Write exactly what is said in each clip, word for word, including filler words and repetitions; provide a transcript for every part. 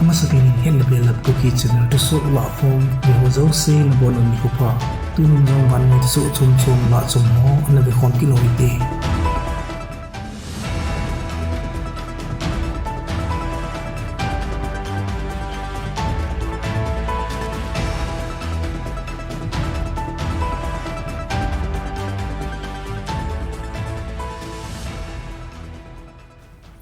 Amasapen in het le belap Kuki channel thusoh lahkhom ve ho jouse nabonun nikho pha. Tunin jong vannoi thusoh chomchom lah chom ho ana vekhom kit u hite.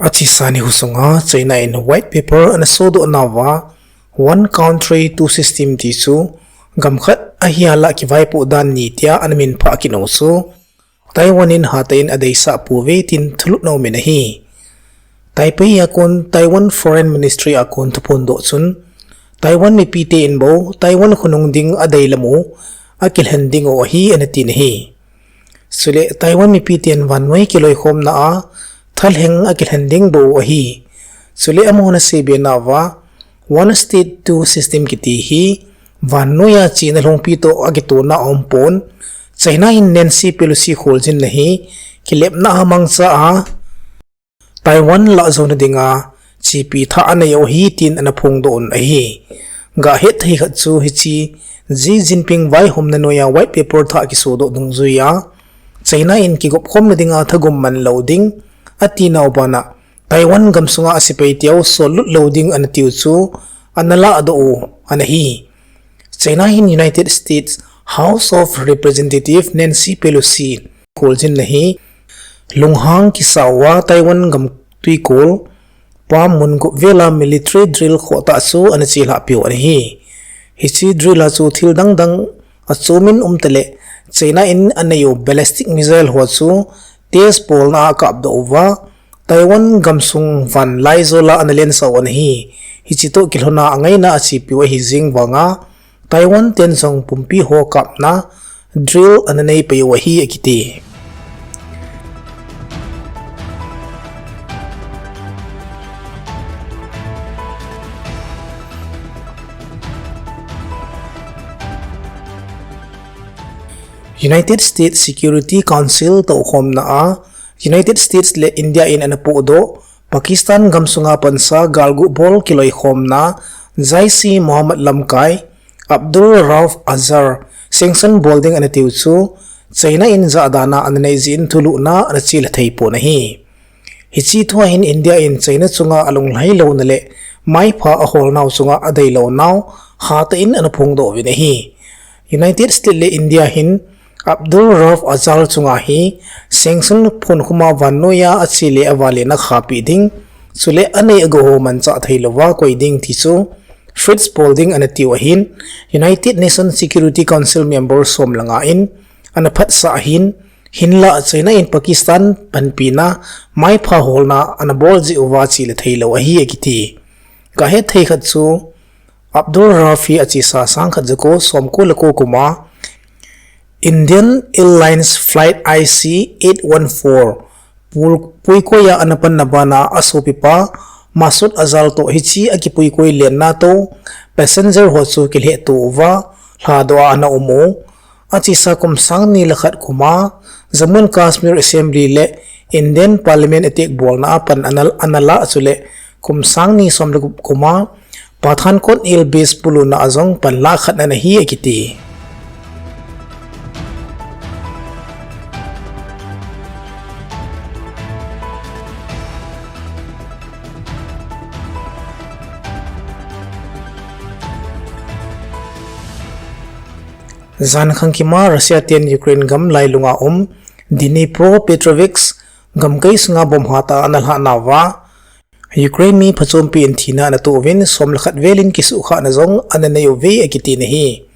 Achesa nikho sunga China in white paper ana sodoh nauva, One Country, Two System ti chu gam khat ahilah kivaipoh dan ni tia ana minphah kit u chu Taiwan in hatah in adeisah pouve tin thulut ana umin ahi. Taipei a kon Taiwan Foreign Ministry a kon thuphondoh chun, Taiwan mipite in bou Taiwan khonung ding adeilam u akilhen ding u ahi ana tin ahi. Chule Taiwan mipiten vannoi kiloikhomna a thalheng akilhen ding bou u ahi. Chule amahon aseibe nauva, One State, Two System kiti hi vannoiya chena lhungpi toh akitona aumpon, China in Nancy Pelosi kholjinna hi kilepna a mangcha a Taiwan lahjouna dinga chepi thah anei u ahi tin ana phongdoh un ahi. Gahet thei khat chu hiche Xi Jinping vaihomna noiya white paper thah kisodoh dungjuiya China in kigopkhomna dinga thagum manlou ding atinau bana Taiwan gamsunga asepai teu sollut lou ding ana tiu chu ana lahdoh u ana hi. China hin United States House of Representative Nancy Pelosi kholjinna hi lunghang kisa uva Taiwan gam twikol Panmunjom vela military drill khohtah chu ana chelhahpiu ana hi. Hiche drill a chu thil dangdang achomin umtaleh China in aneiu ballistic missile ho chu test bolna a akapdoh uva Taiwan gamsung van laijol a ana lensah u ana hi. Hiche toh kilhona angaina achepiu ahi jeng vanga Taiwan ten jong pumpi ho kapna drill ana neipaiu ahi akiti. United States Security Council toukhomna a United States le India in ana pohdoh Pakistan gamsunga pansa galguh bol kiloikhomna Jaish-e-Mohammed lamkai Abdul Rauf Azhar sanction bol ding ana tiu chu China in jahdan a ana nei jeh in thulhuhna ana chelha theipon ahi. Hiche thua hin India in China chunga alunglhai louna le maipha aholnau chunga adeilou nau hatah in ana phongdoh uvin ahi. United States le India hin Abdul Rauf Azhar chunga hi sanction phonkhuma vannoiya achele avale na khahpeh ding, chule anei agou ho manchah theilouva koi ding ti chu fridge bol ding ana tiu ahin, United Nations Security Council member som le nga in ana phatsah ahin, hinlah China in Pakistan panpina maipha holna ana bol jeh uva chelha theilou ahi akiti. Gahet thei khat chu Abdul Rauf hi achesa sangkhat jako somko le ko kuma Indian Airlines Flight I C eight one four pul-, puikoiya ana panna bana asopipa Masood Azhar toh hiche akipuikoi lenna toh passenger ho chu kilhehto uva lhadoh a ana um u. Achesa kum sang ni le khat kuma Jammu and Kashmir Assembly le Indian Parliament attack bolna a pan ana, ana lah chule kum sang ni som le gup kuma Pathankot Air Base buluna a jong panlah khat ana hi akiti. Jan khangkima Russia ten Ukraine gam lailunga um Dnipropetrovsk gamkai sunga bomb hatah a ana lhah nauva Ukraine mi phachompi in thina ana toh uvin, som le khat velin kisuhkhahna jong ana nei uve akiti ahi.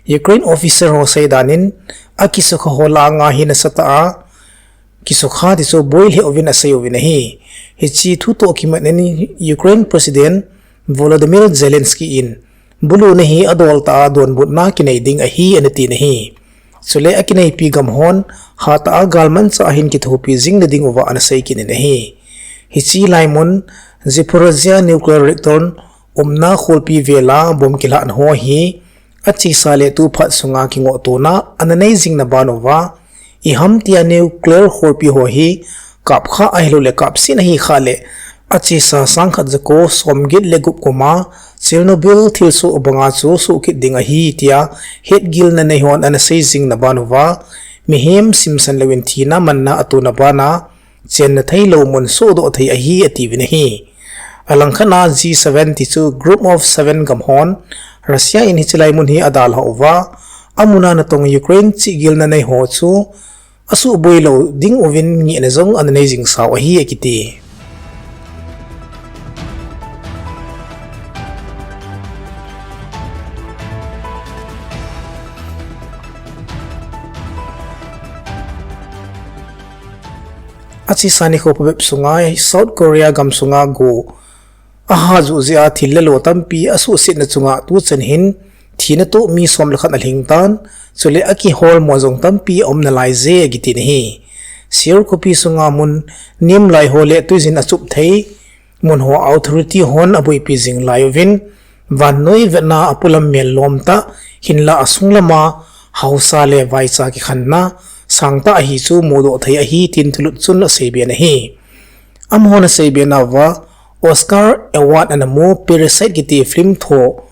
Ukraine officer ho seidan in, akisukha ho langa hi nasatah a kisukha ti chu boi lheh uvin asei uvin ahi. Hiche thu toh kimat in Ukraine President Volodymyr Zelensky in, buluna hi adoltah a donbutna kinei ding ahi ana ti ahi. Chule akineipi gam hon hatah a galmanchah a hin kithopi jing nading uva ana sei kit in ahi. Hiche laimun Zaporizhzhia nuclear reactor umna kholpi vela bomb kilhahna ho hi achesa le tuphat sunga kingohtona ana nei jing na ban uva, iham tia nuclear kholpi ho hi kapkha ahilou le kapset ahi khah le Achesa sangkhat jako somget le gup kuma Chernobyl thilsoh banga chu soh kit ding ahi tia hetgilna neihon ana sei jing na ban uva, mihem simsan louvin thina manna atona bana chenna theilou mun sohdoh thei ahi atiuvin ahi. Alangkhat a G seven ti chu Group of Seven gam hon Russia in hiche lai mun hi adalhah uva, amuna natong Ukraine chihgilna neiho chu asuhboi lou ding uvin ngehna jong ana nei jing sau ahi akiti. Achesa nikho phabep sunga South Korea gamsunga go aha juh jeh a thil le lo tampi asuhsetna chunga tuchan hin thina toh mi som le khat alhing tan, chule akiholmo jong tampi aum nalai je akitin ahi. Seoul khopi sunga mun nemlai ho le tuijin achup thei mun ho authority hon aboipi jing lai uvin, vannoi vetna apolam mel lom tah, hinla asung lama haosa le vaicha kikhenna sangtah ahi chu mudoh thei ahi tin thulut chun aseibe in ahi. Amahon aseibe nauva, Oscar Award ana mu Parasite kiti film tho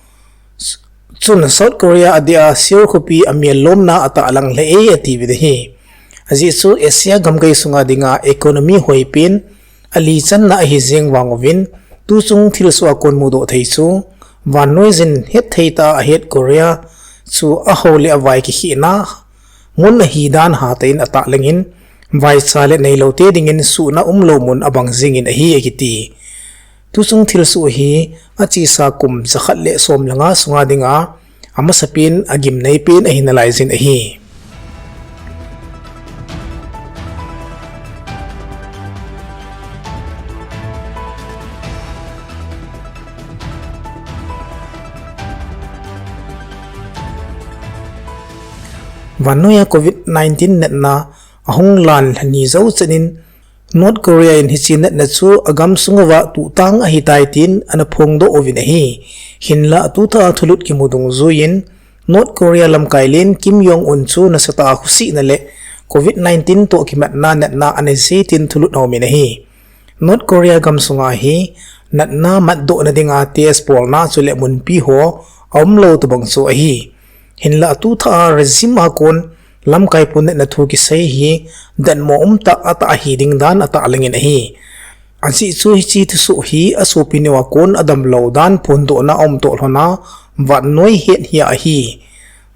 chun South Korea adeh a Seoul khopi amel lomna atahlang lheh e atiuvin ahi. Ajeh chu Asia gamkai sunga dinga economy hoipen alichanna ahi jeng vang uvin, tuchung thilsoh a kon mudoh thei chu, vannoiyin hetthei tah a ahet Korea chu ahao le avai kikhehna mun ahi dan hatah in atahlangin, vaicha le neiloute dingin suhna umlou mun abang jingin ahi akiti. Tuchung thilsoh hi achesa kum jakhat le som le nga sunga dinga amasapen agimneipen ahi nalaijin ahi. Vannoiya Covid nineteen natna ahung lan lhani jou chan in North Korea in hiche natna chu agamsung uva tuhtang ahitai tin ana phongdoh uvin ahi. Hinla atuthah a thulut kimu dungjuiyin North Korea lamkai len Kim Jong Un chu nasatah a khosihna le Covid nineteen toh kimatna natna anei je tin thulut aumin ahi. North Korea gamsunga hi natna matdohna dinga test bolna chule munpi ho aumlou tobang chu ahi. Hinla atuthah a regime a kon lamkai pun natna thu kisei hi datmo umtah atah ahi ding dan atahlangin ahi. Ajeh chu hiche thusoh hi asopineu a kon adamlou dan phondohna aumtoh lhona vannoi het hi ahi.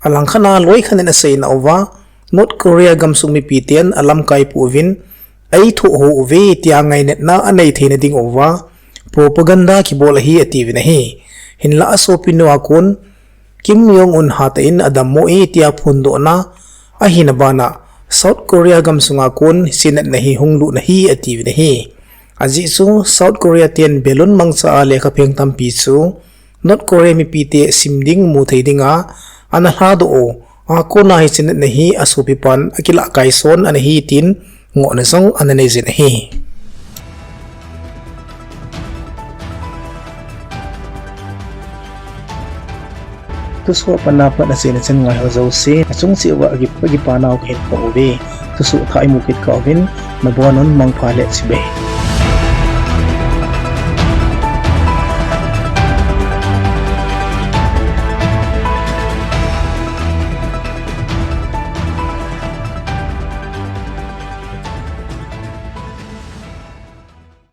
Alangkhat a loikhat in aseina uva, North Korea gamsung mipiten alamkai pouvin eithoh hou uve tia ngainatna anei theina dinguva propaganda kibol ahi atiuvin ahi. Hinla asopineu a kon Kim Jong Un hatah in adammo e tia phondohna ahina bana South Korea gamsunga kon hiche natna hi hunglut ahi atiuvin ahi. Ajeh chu South Korea ten balloon mangcha a lekhapheng tampi chu North Korea mipite sim ding muthei dinga ana lhadoh u, akona hiche natna hi asopipan akilah kaison ana hi tin ngohna jong ana neijin ahi. Thusoh a pat na pat achaina chan ngaiho jouse achung cheh uva akipa kipa nau kahin phong uve. Thusoh thah imu kit kah uvin nabonun mangpha le chibai.